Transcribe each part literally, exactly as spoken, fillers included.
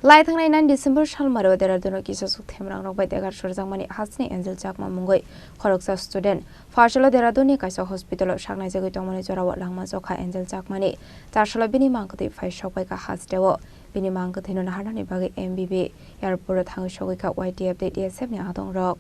Lai thangnai nine December salmaro Dehradun-o kisa suk themrang rok bai degar surjakmani hasteni Angel Chakma mungwi khoroksa student Phaisalo Dehradun-ni kaisa hospital-o saknaijagwi tongmani jorao langma chokha Angel Chakmani. Charsalo bini mangkwtwi phai sokbaikha hasteo. Bini mangkwthwino naharnani bagwi M B B airport-o thangwi sogwikha Y T F tei T S F-ni adongrok.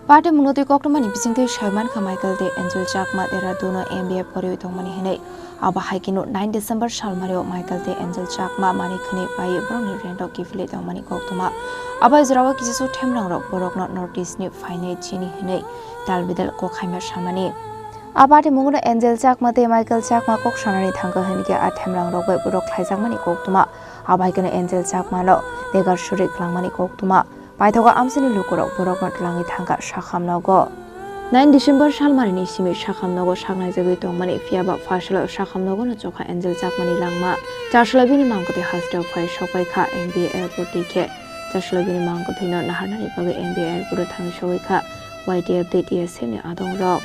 Party mungno twi koktwmani bisingtwi saimankha Michael tei Angel Chakma Dehradun-o M B A poriwi tongmani hinwi. Abo hai kheno nine December salmario Michael tei Angel Chakma manwi khwnwi paiwi borokni rent-o kiphilwi tongmani koktwma. Abo hai jorao kisa suk themrangrok borokno North East-ni phainai chini hinwi dalbidal kok khaima samani. A party mungno Angel Chakma tei Michael Chakma kok sanani thangkha hinkhe a themrangrok bai borok khlaijakmani koktwma. Abo hai kheno Angel Chakmano degar surwi kwlangmani koktwma. Paithago amchaini lukurok borokno twlangwi thangkha sakham nogo. Nine December salmarini simi sakham nogo saknaijagwi tongmani, phiyaba Phaisalo sakham nogono chokha Angel Chakmani langma. Charsalo bini mangkwtwi hasteo phai sokbaikha M B A airport twi khe. Charsalo bini mangkwthwino naharnani bagwi M B A airport-o thangwi sogwikha Y T F tei T S F-ni adongrok.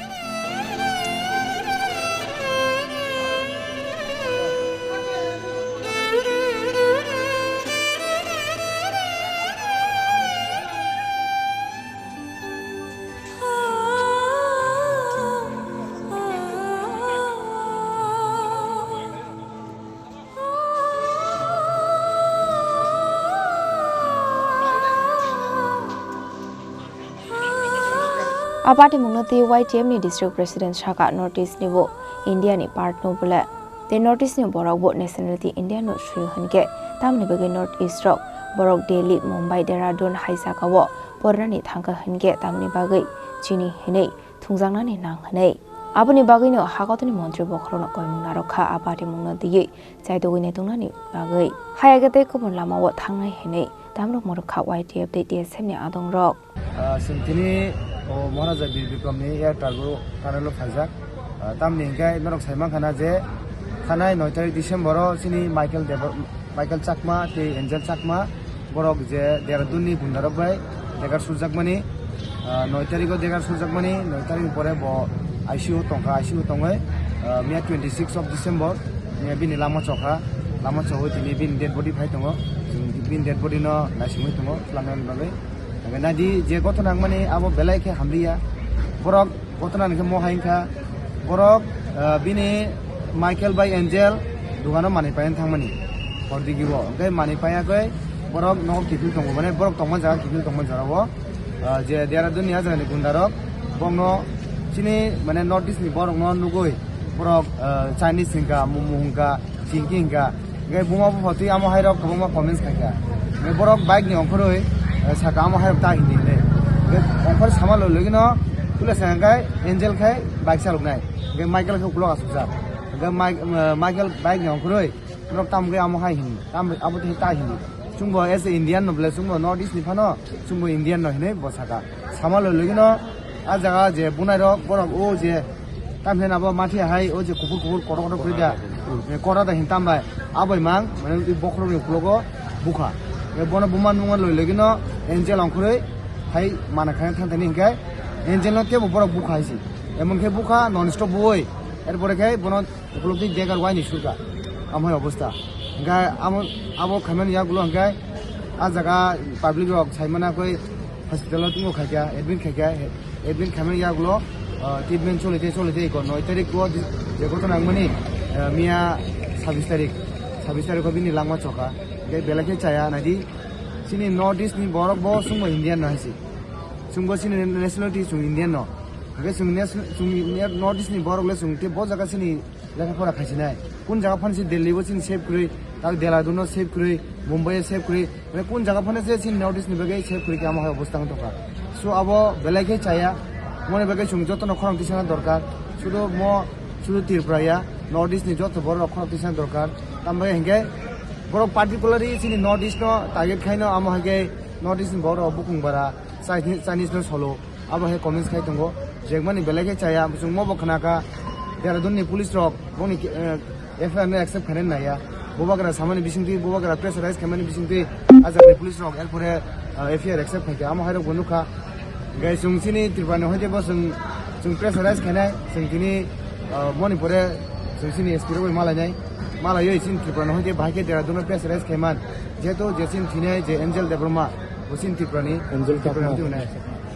A party mungno twi Y T F ni district president saka, North East ni bo India ni part no bole. Tei North East ni borok bo nationality Indian no suyo hinkhe tamoni bagwi North East rok borok Delhi, Mumbai, Dehradun hai jagao porinani thangkha hinkhe tamoni bagwi chini hinwi thungjaknani nang hinwi. Aboni bagwino hakotorni montri bokhorokno koimung narwkha a party mungno twiwi chaitugwi naitongnani bagwi. Hayage tei kubun lamao thangnai hinwi tamrok mwrwkha Y T F tei T S F ni adongrok. Ah, chwng tini, o, Maharaja Bir Bikramni air cargo tunnel-o phaijak. Ah, tamni hinkhe norok sai mankha na je thanai noi tarik December-o chini Michael Debo-, Michael Chakma tei Angel Chakma borok je Dehradun-ni gundarok bai degar surjakmani, ah, noi tarik-o degar surjakmani, noi tarik ni pore bo I C U tongkha, I C U tongwi, ah, miya twenty six of December, miya bini lama chokha, lama chogwi tini bini dead body phai tongo, chwng bini dead body no naisingwi tongo, twlangnani bagwi. Hingke naidi je gotona wngmani abo belai khe hamliya. Borok gotona hingke mo hai wngkha. Borok, ah, bini Michael bai Angel dogano manwi paina thangmani. Hor digi o. Hingke manwi paiya khe borok nogo kiphil tongo. Mane borok tongma jaga kiphil tongma jaga o. Ah, je Dehradun ni ah jagani gunda rok. Bongno chini mane North East ni borok no nugui. Borok, ah, Chinese hingka, Momo hingka, Chingki hingka. Hingke buma bupha twi amo hai rok kwbangma comments khaikha. Hingke borok bike ni ongkhorwi, eh, saka amo hai rok ta hindi hinwi. Hingke ongkhor sama loi logino pula sa hingke Angel khai bike saloknai. Hingke Michael khe ukulok asukjak. Hingke Mike-, eh, Michael bike ni ongkhorwi norok tamo khe amo hai hindi. Tam abo twi ta hindi. Chwngbo as a Indian no bole chwngbo North East ni phano chwngbo Indian no hinwi bo saka. Sama loi logino ah jaga je bunai rok borok o je tamhin abo mathi hai o je kuphur kuphur kotor kotor kori da. Eh, kora da hin tambai. Aboi mang, mane i bokhorok ni ukulogo bukha. Eh, bono buma nungma loi logino Angel ongkhorwi hai mana khaina thang thani hinkhe Angel no tebo borok bukha hai si. Emon khe bukha non stop bui. Erpore khe bono ukulok twi degar waini surka. Amo hai obostha. Hingke amo, abo khaimani yagulo hingke ah jaga public rok saimana koi hospital o tungo khaikha, admit khaikha, admit khaimani yagulo, ah, treatment cholite, cholite iko noi tarik o di-, je gotona wngmani, ah, miya sabis tarik, sabis tarik o bini langma choka. Hingke belai khe chaya naidi, chini North East ni borok bo chwngbo Indian no hai si. Chwngbo chini nationality chwng Indian no. Hingke chwng nation-, chwng North East ni borok le chwng tei bo jaga chini lekha pora khaisinai. Kun jaga phano se Delhi bo chini save kwrwi, tak Dehradun no save kwrwi, Mumbai o save kwrwi. Mane kun jaga phano se chini North East ni bagwi save kwrwi khe amo hai obostha wng tongkha. So abo belai khe chaya. Moni bagwi chwng joto no khorang tisana dorkar. Sudu mo, sudu Tripura ya, North East ni joto borok rok khorang tisana dorkar. Tamo bagwi hinkhe borok particularly chini North East no target khaino amo hai khe North East ni borok rok bukung bara Chinese, Chinese no solo. Abo hai comments khai tongo. Jekmani belai khe chaya, chwng mo bo khna kha, Dehradun ni police rok boni, eh, F I R no accept khainani naiya. Bubagra samani bisingtwi, bubagra pressurize khaimani bisingtwi, ajak ni police rok, erpore, eh, F I R accept khaikha, amo hairok bo nukha. Gai chwng chini Tripura ni hoite bo chwng, chwng pressurize khainai, chwng tini, eh, moni pore chwng chini S P rok bai malainai. Malaiwi chini Tripura ni hoite bahai khe Dehradun no pressurize khaiman. Jehetu je chini thinai je Angel Debbarma, bo chini Tripura ni, Angel Tripura ni Chakma. Hoite unai.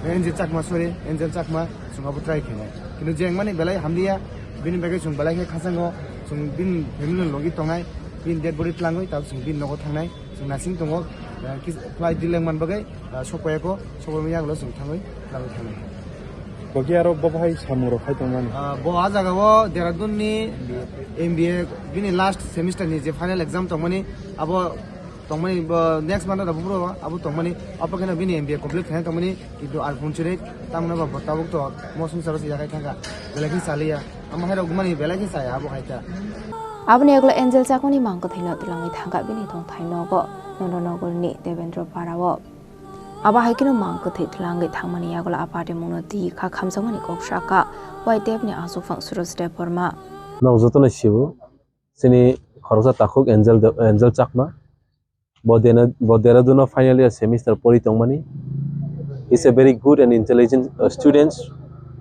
Angel Chakma, sorry, Angel Chakma, chwng abo try khainai. Kintu jengmani belai hamliya, bini bagwi chwng belai khe khachango, chwng bini family ni logi tongnai, bini dead body tlangwi, tabuk chwng bini nogo thangnai, chwng nasing tongo, eh, kis-, flight delay wngmani bagwi, eh, sokpaiya kho, sokpaiya yagulo chwng thangwi, tlangwi thangnai. Bogi aro bo bahai samung rok khai tongmani. Ah, bo a jaga o Dehradun ni M B A bini last semester ni je final exam tongmani, abo tongmani, bo next month o da buphuru abo tongmani, abo kheno bini M B A complete khaina tongmani, kintu ar phunchiri tamno ba bo tabuk to mo sungsaro se yakai thangkha, belai khe chaliya, amo hai rok mani belai khe chaya abo hai ta. Aboni yagulo Angel Chakmani mang kwthwino twlangwi thangkha bini tongthai nogo, Nondonogor ni Devendra Para o. Abo hai kheno mang kwthwi twlangwi thangmani yagulo a party mungno twi kha khamjakmani kok sakha Y T F ni aswk phang Suraj Debbarma. Nang jotono sibo, chini khoroksa takhuk Angel De-, Angel Chakma. Bo Dena-, bo Dehradun o final year semester pori tongmani. He's a very good and intelligent, uh, student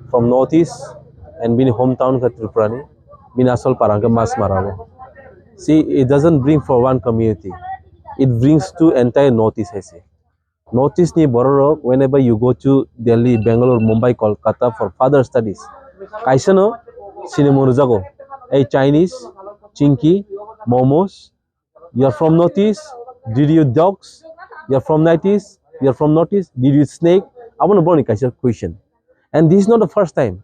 from Northeast and bini hometown khe Tripura ni. Bini asol para hwnkhe Masmara o. See, it doesn't bring for one community. It brings to entire Northeast hai se. Northeast ni borok rok, whenever you go to Delhi, Bangalore, Mumbai, Kolkata for further studies, kaisa no sinimung rwjago. Ei Chinese, Chinky, momos, you are from Northeast, did you dogs? You are from Northeast, you are from Northeast, did you snake? Abono borokni kaisa question. And this is not the first time.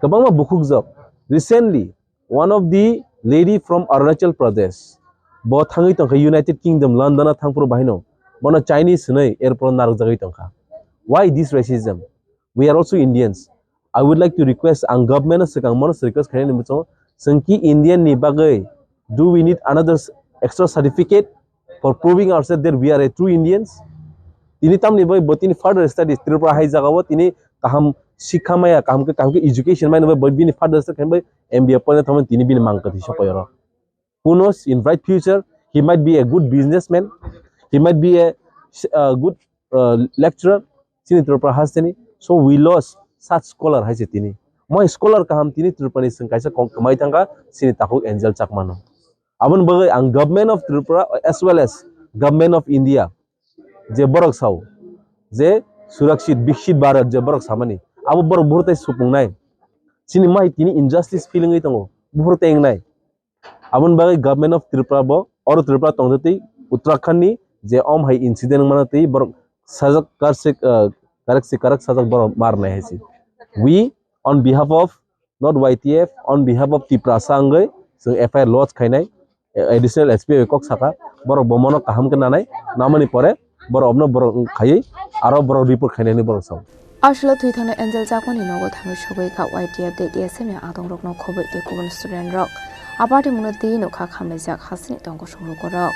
Kwbangma bukhukjak. Recently, one of the lady from Arunachal Pradesh, bo thangwi tongkha United Kingdom, London a thangphuru bahino. Bono Chinese hwnwi airport o narwkjagwi tongkha. Why this racism? We are also Indians. I would like to request, ang government no swkang mono request khainani muchungo, chwng ki Indian ni bagwi, do we need another s-, extra certificate for proving ourselves that we are a true Indians? Tini tamni bai bo tini further studies Tripura hai jaga o tini kaham sikha maya, kaham ke, kaham ke education maya bai bo bini further studies khainai bai M B A poina thangmani tini bini mang kwthwi sokoyoro. Who knows, in bright future, he might be a good businessman, he might be a, a good, uh, lecturer, chini Tripura hasteni. So we lost such scholar hai se tini. Moi scholar kaham tini Tripura ni chwng kaisa kong kwmai thangkha, chini takhuk Angel Chakma no. Aboni bagwi ang Government of Tripura as well as Government of India je borok sao, je Surakshit Viksit Bharat je borok samani, abo borok buphurtai supungnai. Chini mai tini injustice feel wngwi tongo, buphurtai wngnai. Aboni bagwi Government of Tripura bo oro Tripura tongtwi Uttarakhand ni je om hai incident wngmano twi borok sajak karsik, ah, karak si karak sajak borok marnai hai se. We on behalf of not Y T F, on behalf of Tiprasa wngwi chwng F I R lodge khainai, eh, additional S P bai kok sakha, borok bo mono kaham khe nanai, namani pore borok obno borok khaiwi aro borok report khainani borok sao. Aswkno thwi thangna Angel Chakmani nogo thangwi sogwi kha Y T F tei T S F ni adongrokno khobwi tei kubun student rok. A party mungno twi nukha khamlaijak hasteni tong kosong lukurok.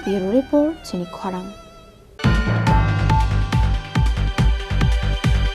Bureau Report, chini khorang.